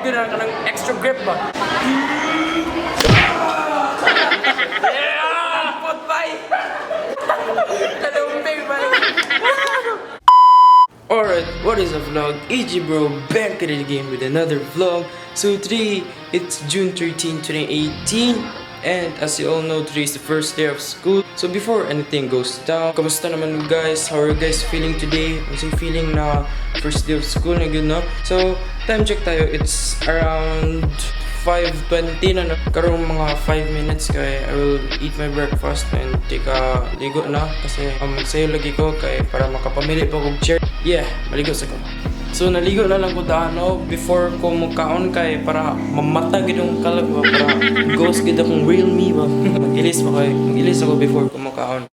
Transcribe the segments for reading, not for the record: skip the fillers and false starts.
gyud na kanang extra grip ba. Yeah! Pot bay. Kalumpig ba? Alright, what is a vlog? EG Bro back at it again with another vlog. So today, it's June 13, 2018. And as you all know, today is the first day of school. So before anything goes down, kamusta naman guys? How are you guys feeling today? Ano yung feeling na first day of school na good, no? So, time check tayo. It's around 5:20 na, no? Karong mga 5 minutes kay I will eat my breakfast and take a ligo na kasi magsayo lagi ko kay para makapamili pa kog chair. Yeah, maligo sa ko. So naligo na lang ko daan, no, before ko magkaon kay para mamata gid ang kalag ba, para ghost gid akong real me ba. Mag-ilis pa kay mag-ilis ako before ko makaon.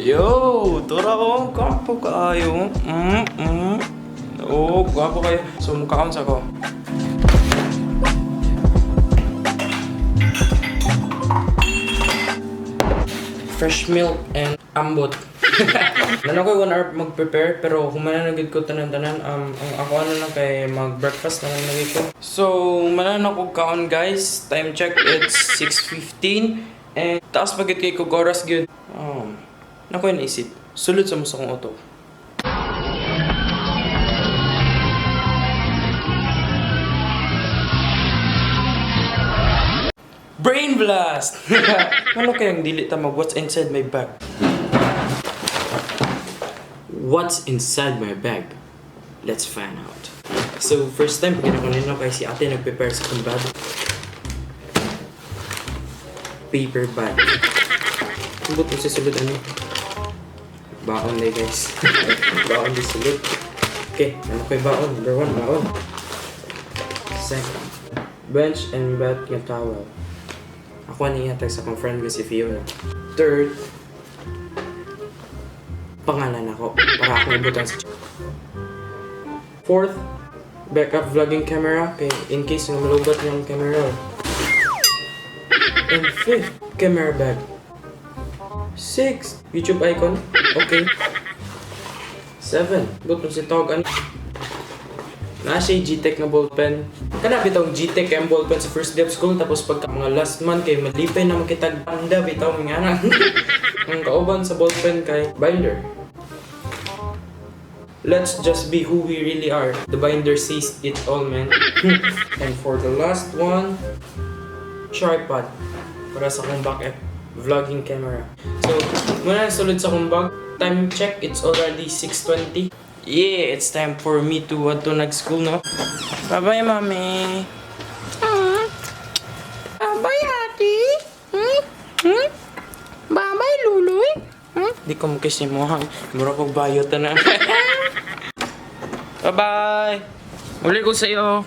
Yo, tura ko, gwapo kaayo. Oh, gwapo kayo. So mukaon sa ko. Fresh milk and ambot. Nano ko 1 hour mag-prepare pero humana na gid ko tanan-tanan, ang ako ano lang kay mag-breakfast na lang na gid ko. So, humana na ko kaon, guys. Time check, it's 6:15 and taas pa gid kay kog oras gyud. Nako naisip. Sulod sa mo sa akong auto. Brain blast! Ano kayang dili ta mag what's inside my bag? What's inside my bag? Let's find out. So, first time pag ko nino kay si ate nag-prepare sa akong bag. Paper bag. Ambot mo sa sulod ano? Baon day, guys. Baon di sulod. Okay, ano kay baon? Number one, baon. Second, bench and bed nga towel. Ako ni ihatag sa akong friend nga si Fiona. Third, pangalan ako para ako ibutang sa. Fourth, backup vlogging camera kay in case nga malubat yung camera. And fifth, camera bag. Six, YouTube icon. Okay. Seven, but si tawag ano? Na siya GTEC nga ballpen. Kana bitaw GTEC ang ballpen sa first day of school, tapos pagka mga last month kay malipay na makitag panda bitaw mga anak. Ang kauban sa ballpen kay binder. Let's just be who we really are. The binder sees it all, man. And for the last one, tripod. Para sa akong backup vlogging camera. So, muna sulod sa akong bag. Time check, it's already 6:20. Yeah, it's time for me to what to nag-school, no? Bye-bye, Mommy. Bye-bye, Ate. Hmm? Hmm? Bye-bye, Luloy. Hmm? Di ko mukis ni mo, ha? Mura kong bayot na. Bye-bye! Uli ko sa iyo.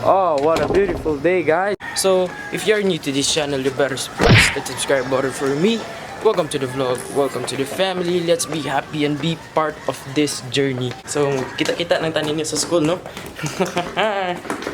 Oh, what a beautiful day, guys. So, if you're new to this channel, you better press the subscribe button for me. Welcome to the vlog. Welcome to the family. Let's be happy and be part of this journey. So, kita-kita ng tanin niyo sa school, no?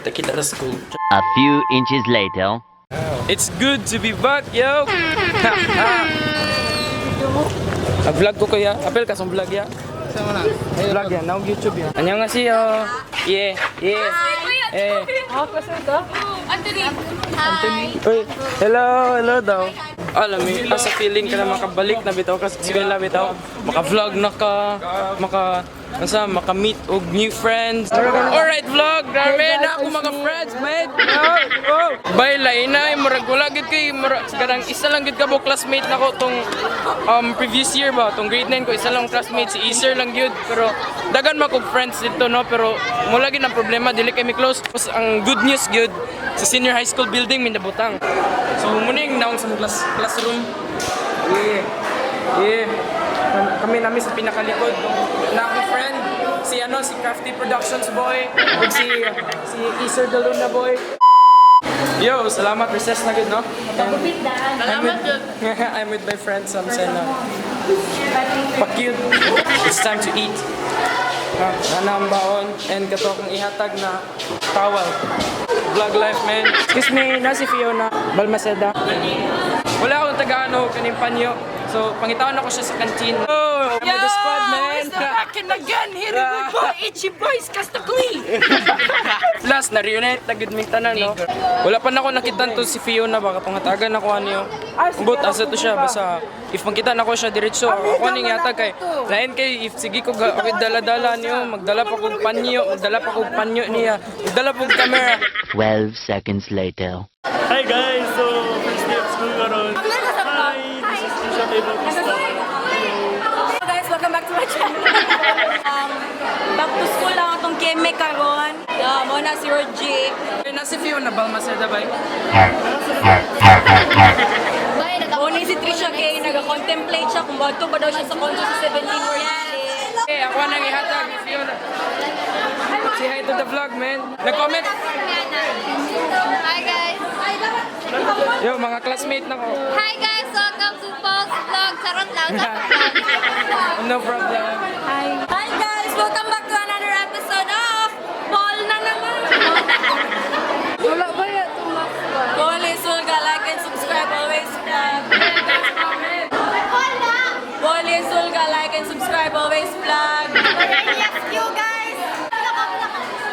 Kita-kita sa school. A few inches later. It's good to be back, yo! A vlog ko kaya. Apel ka sa vlog ya. Vlog yan, naog YouTube yan. Annyeonghaseyo. Yeah. Eh. Anthony. Hi. Uy, hello, hello daw. Alam mo, asa feeling ka na makabalik na bitaw ka sa eskwela bitaw. Maka-vlog na ka, maka asa maka-meet og new friends. Alright, vlog, grabe na ako mga friends, mate. Oh. Bye, lainay, murag murag wala gid kay murag kanang isa lang gid ka bo classmate nako tong previous year ba, tong grade 9 ko, isa lang classmate, si Iser lang gyud, pero dagan man kog friends dito, no, pero mula gid ang problema, dili kay mi close. Tapos ang good news gyud, sa senior high school building mi nabutang. So muna yung naong sa mong classroom. Yeah. Yeah. Kami namin sa pinakalikod. Na akong friend, si ano, si Crafty Productions boy, ug si Iser Daluna boy. Yo, salamat, recess na gud, no? Salamat jud. I'm with my friend Sam Sena. Pa-cute. It's time to eat. Ah, ana ang baon and kato akong ihatag na towel. Vlog life, man. Excuse me, na si Fiona Balmaceda. Wala akong taga-ano, kaning panyo. So, pangitawan ako siya sa canteen. Oh, I'm with the squad, man. It's the back and again. Here we go. Itchy boys, Castagli. Last, na-reunite na gud ming tanan, no? Wala pa na ako nakita to si Fiona, baka pangatagan ako ano. But asa to siya, basta if makita na ko siya diretso, ako ning yata kay lain kay if sige ko okay, dala-dala niyo, magdala pa kog panyo, magdala pa kog panyo niya, magdala pa kog camera. 12 seconds later. Hi guys! So, first day of school karon. Hi! This is Trisha K. Bautista. Hello guys, welcome back to my channel. Back to school lang atong keme karon. Yeah, mo na si Rogie. Eh, na si Fiona Balmaceda ba? Mo ni si Trisha Kay, nag-contemplate siya kung bato ba daw siya sa concert sa 17 or hindi. Eh, ako nang ihatag ni Fiona. Say hi to the vlog, man. Nag-comment. Hi guys! Yo, mga classmate na ko. Hi guys! Welcome to Paul's Vlog. Charot lang. No problem. Hi guys, welcome back to another episode of Paul na naman. Wala ba ya tumak ba? Paul is Sulga, like and subscribe always vlog. Paul is Sulga, like and subscribe always vlog. You guys!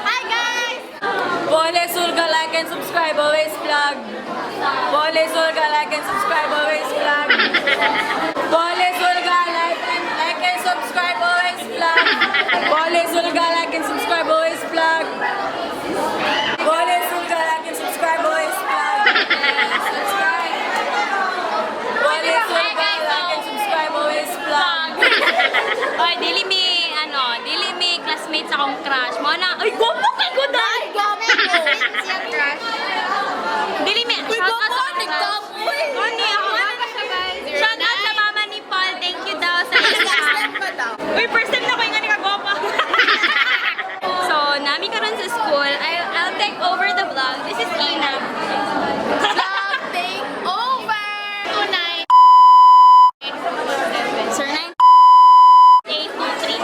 Hi guys! Paul is Sulga, like and subscribe always vlog. Paul is Sulga, like and subscribe always vlog. Paul is Sulga, like and subscribe always vlog. Paul is Sulga, like and subscribe always vlog. Paul is Sulga, like and subscribe always vlog. Subscribe. Paul is Sulga, like and subscribe always vlog. Oy, dili mi, ano, dili mi classmates akong crush. Mo na, ay, gumo kay ko dai! Dili mi, shout out sa crush. Ano ako? Shout out sa mama ni Paul. Thank you daw sa isa. Uy, first time na ko yung nga kagwapa. So, nami karon sa school. I'll take over the vlog. This is Ina. Vlog take over! 29 Sir, 9 8 2 3.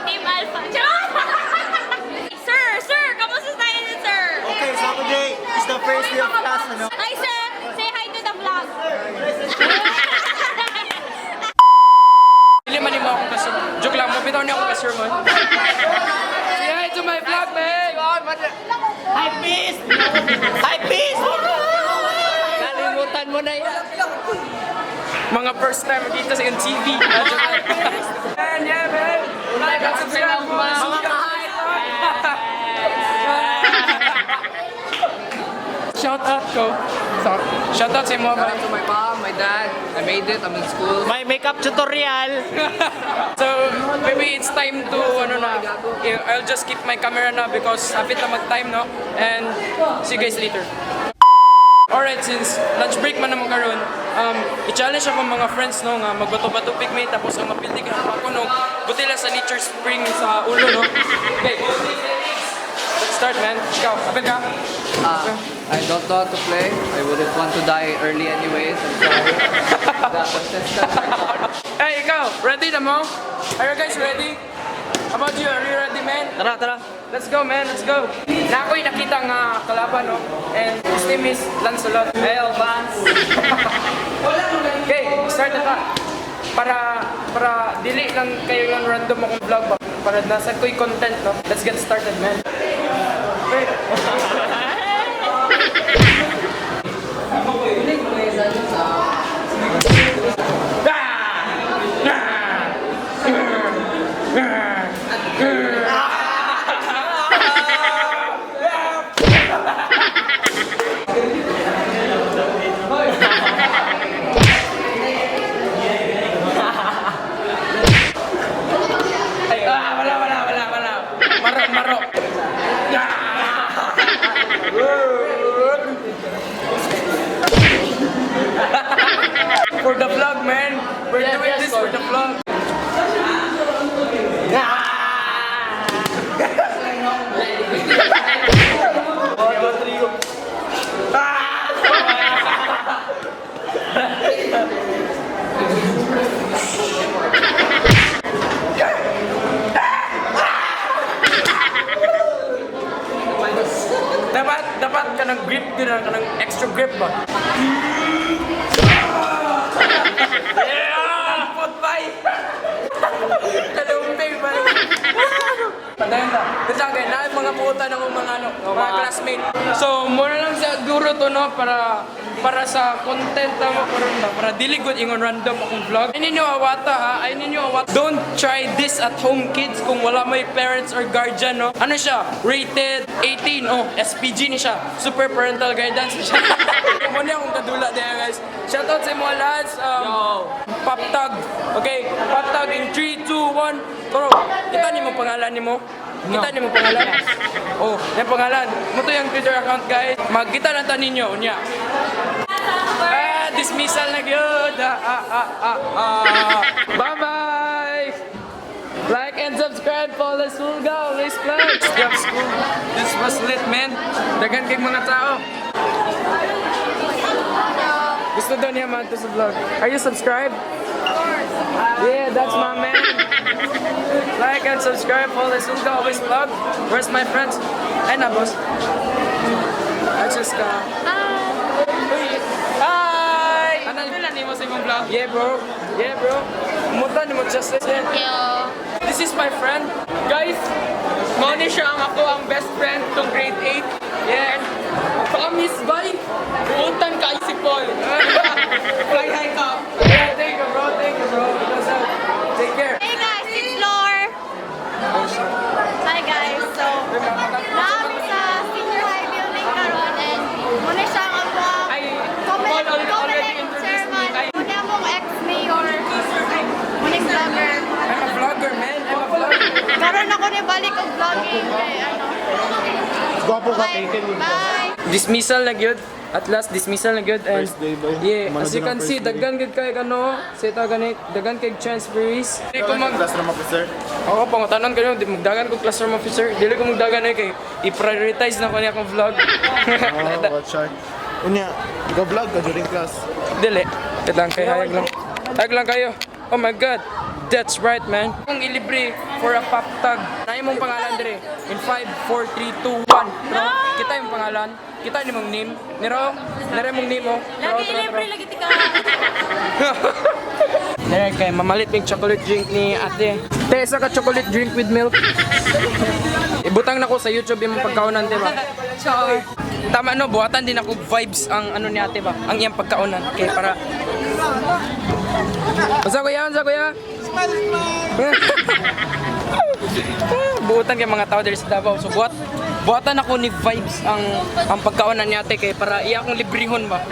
#TeamAlpha. Charot! Sir, sir, kamusta tayo ni sir? Okay, so today is the first day of class, ano? Hi, sir! Say hi to the vlog. Dili man nimo akong kasur. Joke lang, mabitaw niya akong kasur mo. Say hi to my vlog, man! Hi, peace! Hi, peace! Kalimutan mo na yan. Mga first time makita sa iyong TV. Ah, joke lang. Man, yeah, man! Like and subscribe mo! Mga ka-hype! Shout out ko. Shout out sa imo ba? To my mom, my dad, I made it, I'm in school. My makeup tutorial! So, maybe it's time to, ano na, I'll just keep my camera na because hapit na mag-time, no? And see you guys later. Alright, since lunch break man naman karon, i-challenge ako mga friends, no, nga magbato-bato pick me, tapos ang mapildi ka ako no, butila sa nature spring sa ulo, no? Okay, let's start, man. Ikaw, apel ka? I don't know how to play. I wouldn't want to die early anyways. I'm sorry. The contestants are gone. Hey, ikaw, ready na mo? Are you guys ready? How about you? Are you ready, man? Tara, tara. Let's go, man. Let's go. Na ako'y nakita nga kalaban, no? And his name is Lancelot. Hey, Vance. Okay, start na ta. Para dili lang kayo lang random akong vlog ba? Para nasa ko'y content, no? Let's get started, man. Okay. For the vlog, man. We're doing this for the vlog. One, two, three, go. Dapat ka ng grip din, ka ng extra grip ba? Yeah! Put bay! Kalumpig ba? Padayon ta. Kasi kay na mga puta ng mga ano, mga classmate. So, muna lang sa guro to, no, para sa content na mo karon ba, para dili gud ingon random akong vlog. Ay ninyo awata ha, ay ninyo awata. Don't try this at home, kids, kung wala may parents or guardian, no. Ano siya? Rated 18. Oh, SPG ni siya. Super parental guidance ni siya. Muna akong kadula diya, guys. Shoutout sa mga lads. Pop tag. Okay, pop tag in 3, 2, 1. Toro, kita nimo pangalan nimo? Kita nimo pangalan? Oh, yung pangalan. Mo to yung Twitter account, guys. Magkita lang ta ninyo unya. Ah, dismissal na gyud. Ah, ah, ah, ah, ah. Bye-bye. Like and subscribe, follow Sulga, always vlogs. Stop school. This was lit, man. Daghan kay mga tao. Gusto daw niya man to sa vlog. Are you subscribed? Yeah, that's my man. Like and subscribe, follow Sulga, always vlog. Where's my friends? Ay na, boss. I just got. Hi! Ano nimo sa imong vlog? Yeah, bro. Yeah, bro. Muta nimo just Thank you. This is my friend. Guys, mao ni siya ang ako ang best friend tong grade 8. Yeah. Promise, bye! Buutan kayo si Paul. Fly high ka. Yeah, thank you, bro. Thank you, bro. What's up? Take care. Hey guys, it's Lore. Hi guys. So, naami sa senior high building karon and muna siya ang among Ay, Paul Comelec already Comelec introduced me. chairman. Ay, Muna among ex-mayor. Muna vlogger. I'm a vlogger, man. I'm a vlogger. Karon ako ni balik og vlogging kay ano. Gwapo ka, Bye. taken. Bye. Dismissal na gyud. At last, dismissal na gyud. And First day ba? Yeah, Kumano as you din can ang see, first day. daghan gyud kay ano, sa ito gani, daghan kay transferees. Di ko mag Classroom officer. Ako pangutanon kayo, di magdagan ko classroom officer. Dili ko magdagan eh kay i-prioritize na ko niya akong vlog. Oh, watch out. Unya, ikaw vlog ka during class. Dili. Wait lang kay hayag lang. Hayag lang kayo. Oh my God. That's right, man. Kung ilibre for a pop tag. Na imong pangalan dire. In 5, 4, 3, 2, 1. Pero kita yung pangalan. Kita ni mong name. Nero, nere mong name oh. Tro, Lagi tro, tro. ilibre lagi tika. Nere kay mamalit mig chocolate drink ni ate. Te, isa ka chocolate drink with milk. Ibutang na ko sa YouTube yung pagkaunan, di ba? Char. Tama no, buhatan din ako vibes ang ano ni ate ba? Ang iyang pagkaunan. Okay, para. Unsa kuya? Unsa kuya? Smile, smile. Buutan kay mga tao diri sa Davao. So buhatan ako ni vibes ang pagkaunan ni ate kay para iya akong librehon ba.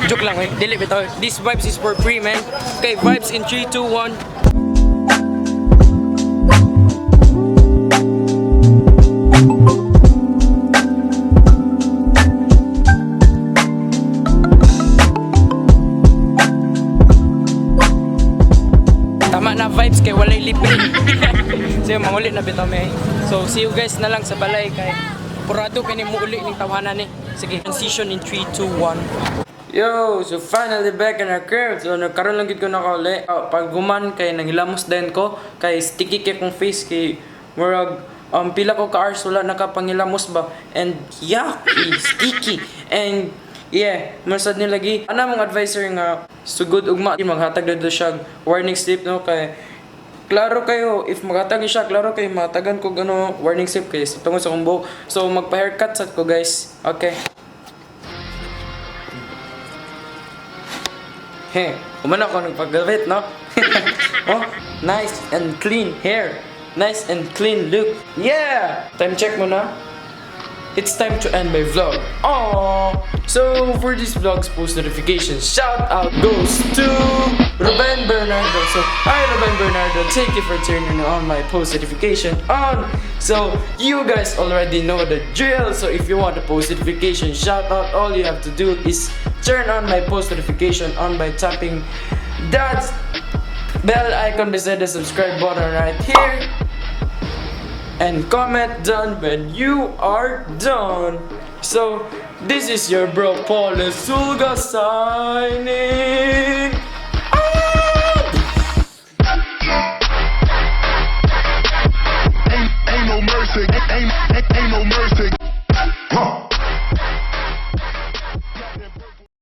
Joke lang eh. Dili bitaw. This vibes is for free, man. Okay, vibes in 3, 2, 1. Tama na vibes kay walay libre. So yun, manguli na bitaw may. So see you guys na lang sa balay kay purado kay ni muuli ning tawhanan ni. Sige, transition in 3, 2, 1. Yo, so finally back in our crib. So nagkaroon lang gid ko nakauli. Oh, pag guman kay nanghilamos din ko kay sticky kay kong face kay murag pila ko ka hours wala nakapangilamos ba, and yucky, sticky, and yeah, masad ni lagi. Ana mong advisor nga sugod ugma maghatag dito siya warning slip, no, kay klaro kayo if maghatag ni siya, klaro kayo matagan ko gano warning slip kay sa tungod sa akong buhok. So magpa-haircut sad ko, guys. Okay. He, umano ako nagpagabit, no? Oh, nice and clean hair. Nice and clean look. Yeah! Time check muna. It's time to end my vlog. Aww. So for this vlog's post notification, shout out goes to Ruben Bernardo. So hi, Ruben Bernardo, thank you for turning on my post notification on. So you guys already know the drill. So if you want a post notification shout out, all you have to do is turn on my post notification on by tapping That bell icon beside the subscribe button right here. And comment done when you are done. So, this is your bro Paul Sulga signing